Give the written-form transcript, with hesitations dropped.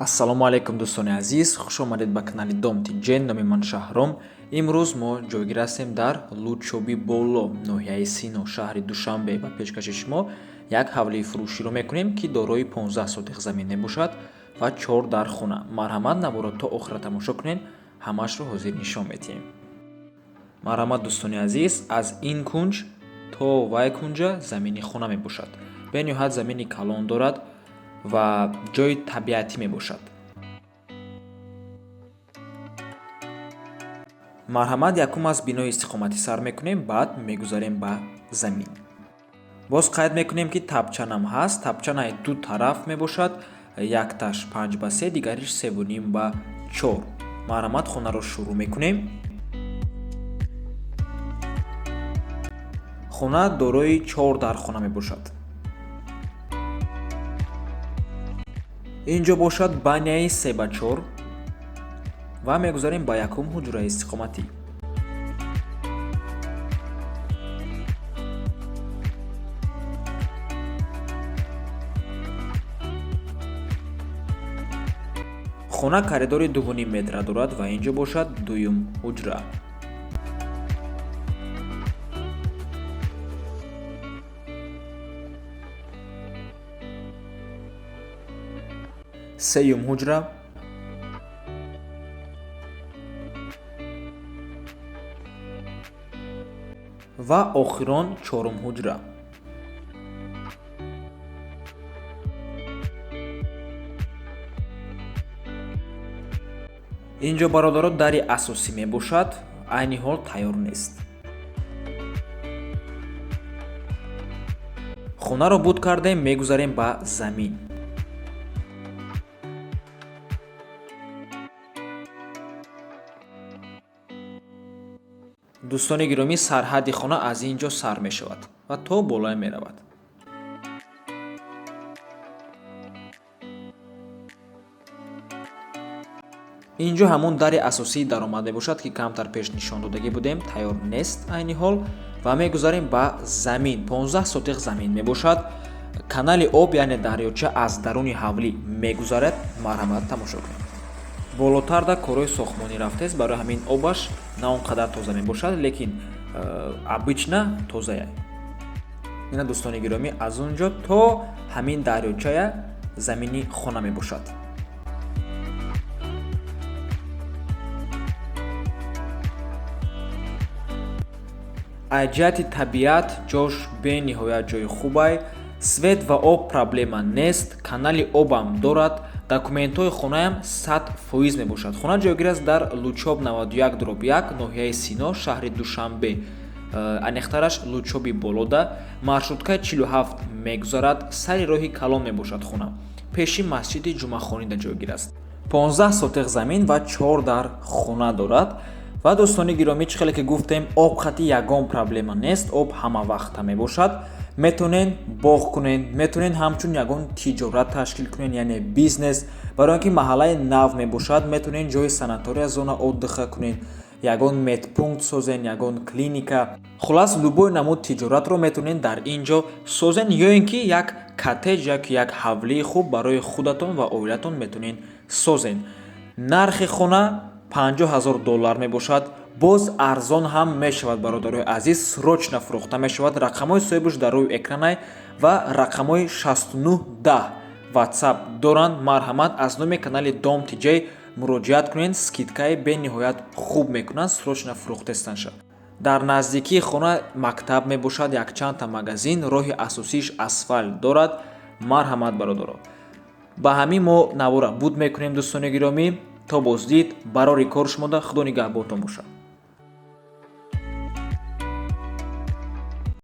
Ассалому алайкум, дӯстони азиз, хуш омадед ба канали Дом Тиҷен. Номи ман Шаҳром. Имрӯз мо ҷойгир ҳастем дар Лучоби Боло, ноҳияи Сино, шаҳри Душанбе ва пешкаши шумо як ҳавлии фурӯширо мекунем, ки дорои 15 сотих замин мебошад ва чор дар хона. Марҳамат, наворо то охира тамошо кунед, ҳамаашро ҳозир нишон медиҳем. Марҳамат, дӯстони азиз, аз ин кунҷ то вай кунҷа замини хона мебошад. Бениҳоят замини калон дорад ва ҷои табиатӣ мебошад. Марҳамат, якум аз бинои истиқоматӣ сар мекунем, баъд мегузарем ба замин. Боз қайд мекунем, ки тапчанам ҳаст. Тапчанаи ду тараф мебошад, якташ 5 ба 3, дигариш 3,5 ба 4. Марҳамат, хонаро шурӯъ мекунем. Хона дорои чор дархона мебошад. Ин ҷо бошад баняи 3 ба 4 ва мегузарем ба якум ҳуҷраи истиқоматӣ. Хона коридори 2,5 метра дорад ва ин ҷо бошад дуюм ҳуҷра. Сеюм ҳуҷра ва охирон чорум ҳуҷра. Ин ҷо, бародаро, дари асосӣ мебошад, айни ҳол тайёр нест. Хонаро буд кардем, мегузарем ба замин. Дӯстони гиромӣ, сарҳадди хона аз ин ҷо сар мешавад ва то болое меравад. Ин ҷо ҳамон дари асосии даромад мебошад, ки камтар пеш нишон додагӣ будем, тайёр нест айни ҳол. Ва мегузарем ба замин. 15 сотих замин мебошад. Канали об, яъне дарёча, аз даруни ҳавлӣ мегузарад. Марҳамат, тамошо кунед. Болотарда корҳои сохтмонӣ рафтааст, барои ҳамин обаш на он қадар тоза мебошад, лекин обычно тозая. Ина, дӯстони гиромӣ, аз он ҷо то ҳамин дарёчая замини хона мебошад. Аз ҷиҳати табиат ҷош бениҳоят ҷои хубай. Свет ва об проблема нест, канали обам дорад, документҳои хонаям 100% мебошад. Хона ҷойгир аст дар Лучоб 91/1, ноҳияи Сино, шаҳри Душанбе, аниқтараш Лучоби Болода. Маршруткаи 47 мегузарад, сари роҳи калон мебошад. Хона пеши масҷиди Ҷумъахонида ҷойгир аст. 15 сотих замин ва чор дар хона дорад. Ва, дӯстони гиромӣ, чӣ хеле ки гуфтем, об хати ягон проблема нест, об ҳама вақта мебошад. Метавонед боғ кунед, метавонед ҳамчун ягон тиҷорат ташкил кунед, яъне бизнес. Барои он ки маҳаллаи нав мебошад, метавонед ҷои санатория, зона отдыха кунед, ягон медпункт созен, ягон клиника, хулас, любой намуд тиҷоратро метавонед дар ин ҷо созен ё ин ки як коттедж яки як ҳавлии хуб барои худатон ва оилатон метавонед созен. Нархи хона 50 000 доллар мебошад, боз арзон ҳам мешавад. Бародарои азиз, срочно фурӯхта мешавад. Рақамҳои соҳибаш дар рӯи экранай ва рақамҳои 6910 ватсап доранд. Марҳамат, аз номи канали Дом Тиҷей муроҷиат кунед, скидкаи бениҳоят хуб мекунанд. Срочно фурӯхтестанша. Дар наздикии хона мактаб мебошад, якчандта магазин, роҳи асосииш асфалт дорад. Марҳамат, бародаро, ба ҳамин мо навора буд мекунем. Дӯстони гиромӣ, то боздид, барори кор шумода, Худо нигаҳбонтон бошад.